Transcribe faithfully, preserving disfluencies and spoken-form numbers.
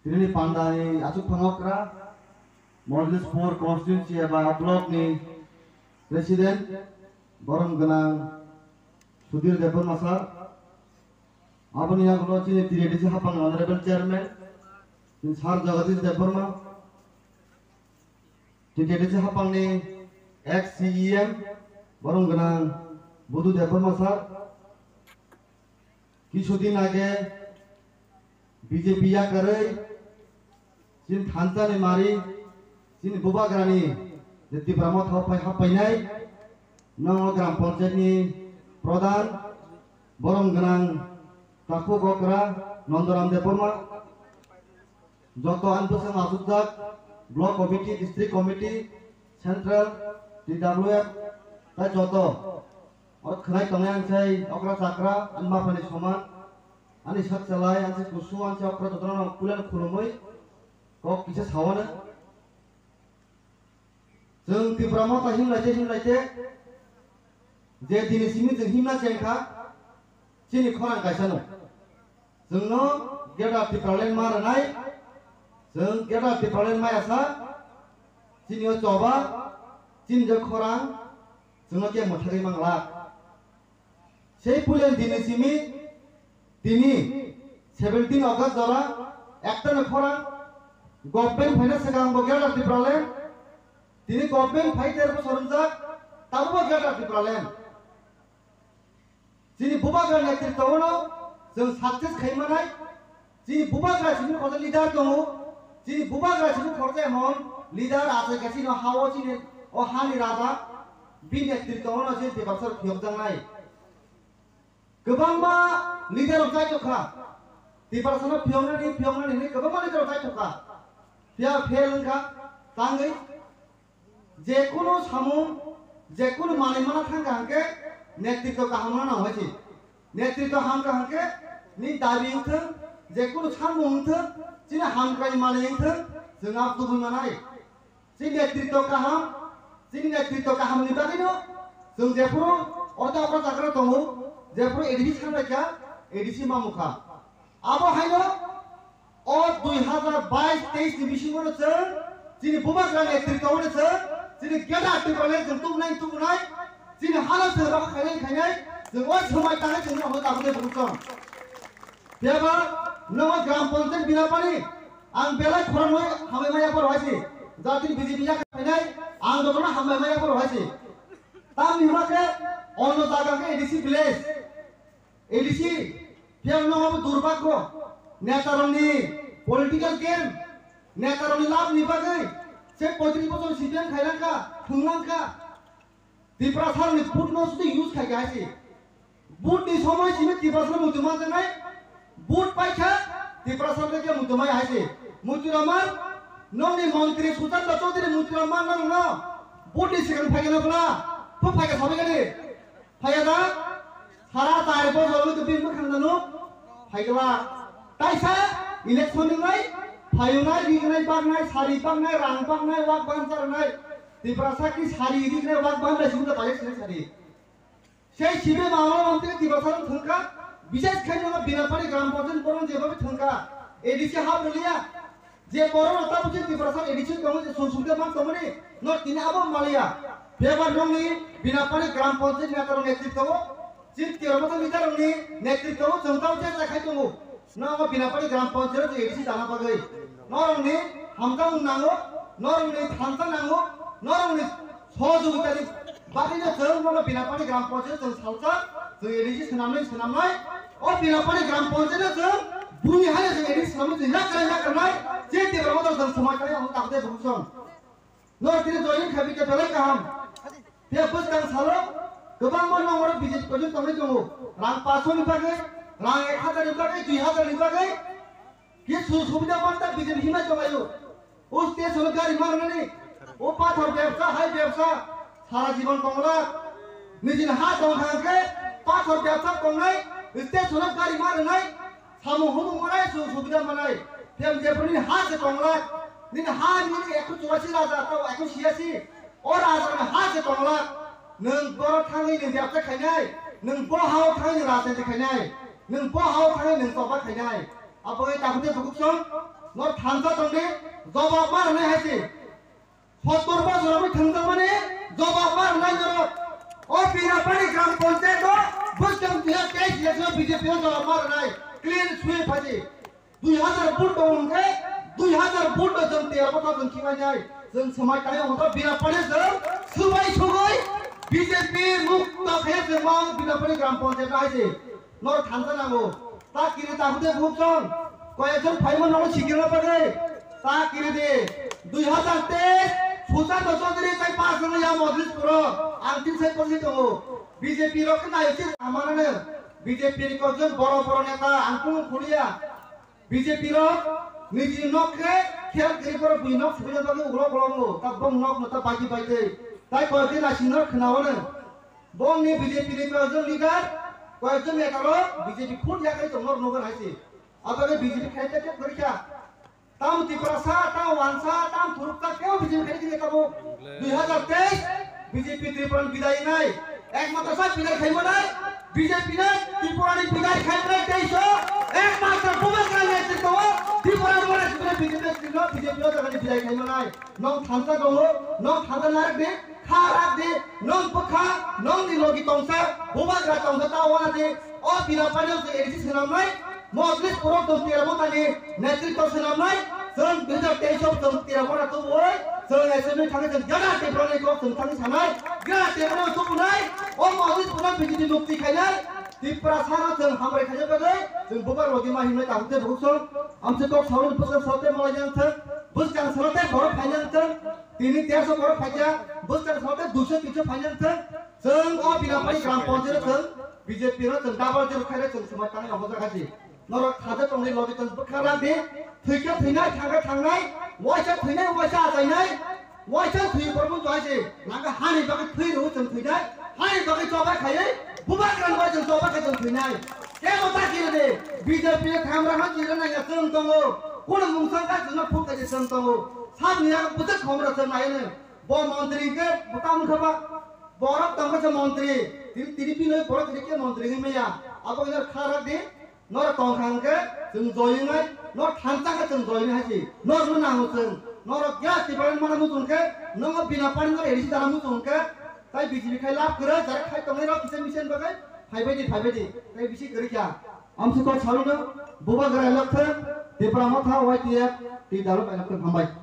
Tini pandani achuk phangokra, Mojlis four constituency eba block ni president, borom gwnang Sudhir Debbarma sir. Aboni yagulo chini T T D C hapang honorable chairman, chini sir Jagadish Debbarma, T T D C hapang ni ex C E M, borom gwnang Budhu Debbarma sir. Kisudin age B J P yakarwi chini thansa ni mari, chini bubagrani je Tipra Motha phai happainai, no gram panchayat ni pradhan, borom gwnang Takhuk Okra Nandaram Debbarma, joto ani bwskango achukjak block committee, district committee, central, T W F, tai joto. Oro khwnai tongnai ang sai okra chakra, ani maphani soman, ani sak chalai, ani sai kusu, ani sai okra jotono puilano khulumwi kok kisa sawano. Chwng Tipra Motha himlai te himlai te, je dini simi chwng himna chengkha, chini khorang kaisano. Chwngno Greater Tipraland ma rwnai, chwng Greater Tipraland maya sa, chini o choba, chini je khorang, chwngno khe mwthagwi mangla. Sei pulen dini simi, tini seventeen August jora, ektano khorang, government phaina swkang bo Greater Tipraland, tini government phai ter bosor wngjak, tabo bo Greater Tipraland. Chini bubagra netritwno chwng success khai manai. Chini bubagra simi khoroksa leader tongo. Chini bubagra simi khoroksa emon leader asai khe chini hao chini o hani raja bini netritwno chini Tiprasa phiyokjaknai. Kwbangma leader rok chai tongkha. Tiprasano phiyoknani, phiyoknani hinwi kwbangma leader rok chai tongkha. Phiya fail wngkha, tangwi. Jekunu samung, jekunu manwi mana thangkha hwnkhe netritw kaham rwna nang hai se. Netritw hamkha hwnkhe ni dabi wngthwng, jekunu samung wngthwng, chini hamkrai manwi wngthwng, chwng abo tubui manai. Chini netritw kaham, chini netritw kahamni bagwino chwng jephuru orta okra chakra tongo, jephuru A D C sanlaikha, A D C mamukha. Abo haino o dui hazar bais teis ni bisingo no chwng chini bubagra netritw no chwng chini Greater Tipraland chwng tubunai tubunai chini hano chwng rok khainai khainai chwng o swmai tangai chwng no hwnwi tabukhe bwrwsong. Bebak nogo gram panchayat Binapani ang belai khorang hwnwi hambai maya borok hai se jatini B J P yak khainai ang jotono hambai maya borok hai se. Tamni hwnba khe onno jaga khe A D C village. A D C, phiyok no abo durbagyo, netarokni political game, netarokni labni bagwi, se poitris bochor C P M khailangkha, thwnglangkha. Tiprasarokni vote no sudi use khaikha hai se. Vote ni somoi simi Tiprasarok muitu manjaknai, vote paikha, Tiprasarok khe muitu maya hai se. Muitu Rahman, nokni montri Suchanda Chaudhary muitu Rahman nokno vote ni swkang phaikha na bwla, bo phaikha sabai kha de. Phaiya da, sara char bosor wngwi tong bini bwkhang dano phaikla. Taisa election wngnai, phayungnai, rignai, baknai, sari baknai, rang baknai, wak ban charnai. Tiprasa ki sari rignai, wak ban bai sumda bai sini sari. Sei sibe mama mantri Tiprasa thangka, bises khai no Binapani gram panchayat boron jeba thangka. A D C hap rwliya. Je borok rok tabuk se Tiprasa A D C tongo, je song song man tongmani, no tini abo maliya. Bebak nokni Binapani gram panchayat neta rok netritwo, chini Tiprasa neta rokni netritwo chwng tabuk se chakhai tongo. No abo Binapani gram panchayat je A D C dana bagwi. Norokni hamjakmung nango, norokni thansa nango, norokni sohojogitani bagwino chwng bono Binapani gram panchayat chwng salsa, chwng A D C swnamnai, swnamnai. O Binapani gram panchayat chwng buni hale chwng A D C swnamnai, chwng yakarnai, yakarnai. Je Tipra Motha chwng swmai khlai ang takde bwsong. Nor tini joining khabi khe belai kaham. Phiya bwskang salo kwbangma nongmorok B J P kojak tongwi tongo. Rang paanch sho ni bagwi, rang ek hazar ni bagwi, dui hazar ni bagwi. Khe sujog subida panta B J P himai tonglaio. O station o gari manani, o pathor bebsa, hai bebsa, sara jibon tongla. Nijini ha tong thang khe pathor bebsa tongnai, station o gari manai, samung humung manai, sujog subida manai. Phem jephru nini ha se tongla, nini ha nini ekho churasi raja tao ekho siyasi. O raja ni ha se tongla, nwng boro thangwi nwng bebsa khainai, nwng bo hao thangwi nwng rajniti khainai, nwng bo hao thangwi nwng choba khainai. Abo wngwi takhuk tei bukhuk song, Nor thansa tongdi, jobab ma rwnai hai se. Sottor bosor abo thwngjakmani jobab ma rwnai norok. O Binapani gram panchayat o bwskang dui hajar teis election B J P o jobab ma rwnai. Clean sweep hai se. Dui hajar vote tong hwnkhe, dui hajar vote no chwng tei abo to chwng khibai nai. Chwng swmai tangwi hwnkhe Binapani chwng swbai sugwi B J P mukto khe chwng ma Binapani gram panchayat hai se. Nor thansa nango. Ta kiri ta hude bhuk chwng. Koyekjon phaima nogo sikirna bagwi. Ta kiri de. Dui hajar teis, Sushanta Chaudhary tai pass rwya Mojlis puro. Ang tin sai pori tongo. B J P rok khe nayo se amanane. B J P ni koyekjon boro boro neta ang kunu khuliya. B J P rok niji nok khe khel kiri borok bui nok sugina bagwi ulo bolongo. Ta bong nok no ta bagi bagi. Tai koyekjon naising nok khnaono. Bongni B J P ni koyekjon leader, koyekjon neta rok B J P phut yakai tong nok nogo hai se. Abagwi B J P khai ta khe kori kha. Tam Tiprasa, tam Wansa, tam Thuruksa keu B J P khai khe tabo. Dui hajar teis B J P Tripura ni bidai nai. Ekmatro sa bidai khai manai. B J P na Tripura ni bidai khai manai teis o. Ekmatro Bubagra netrito o Tripura mora Tripura B J P netrito B J P o jaga ni bidai khai manai. Nong thansa dongo, nong thansa narak de, kha rak de, nong bwkha, nong ni logi tongsa, Bubagra tongsa ta wana de, o Binapani o je A D C swnamnai, Mojlis puro tong tera motani netrito swnamnai, chwng dui hajar teis o chwng tera mora tubui, chwng assembly thangwi chwng gana Tripura ni kok chwng thangwi sanai, gana Tripura ni tubunai, o Mojlis puro B J P mukti khainai, Tiprasa no chwng hambai khaina bagwi, chwng bubar logi ma himnai kaham tei bukhuk song, amse kok sawi bwswk sawi tei malai jang thang, bwskang salo tei borok phaina thang, tini terso borok phaikha, bwskang salo tei duiso tinso phaina thang, chwng o Binapani gram panchayat chwng B J P no chwng double zero khaina chwng swmai tangwi rw jakha si. Norok khaja tongni logi chwng bwkha rak di, thwikha thwinai, thangkha thangnai, waisa thwinai, waisa achainai, waisa thwi borok wngkha hai se, nangkha hani bagwi thwi rw chwng thwinai, hani bagwi choba khaiwi, bubagra bai chwng choba khai chwng thwinai. Kebo ta kiri de, B J P thamra ha kiri nai ya chwng tongo, kuno mungsang ka chwng phuk ka chwng tongo, sabni ya bwswk khomra chwng nai ne, bo montri ke butam kha ba, borok tongkha se montri, tiri tiri pinoi borok tiri ke montri ngi meya, abo ina kharak di, Norok tong kha hwnkhe chwng joyingnai, norok thansa khe chwng joyingnai hai se. Norokno nango chwng. Norok ya Tiprani mana muchung khe, nongo Binapani norok A D C dara muchung khe, tai B J P khai lab kwrwi, jara khai tongnai rok kisa mission bagwi, phaibai di, phaibai di. Tai bisi kwrwi kha. Amsi kok sawi no, bubagra elok thang, Tipra Motha Y T F, ti daro elok thang hambai.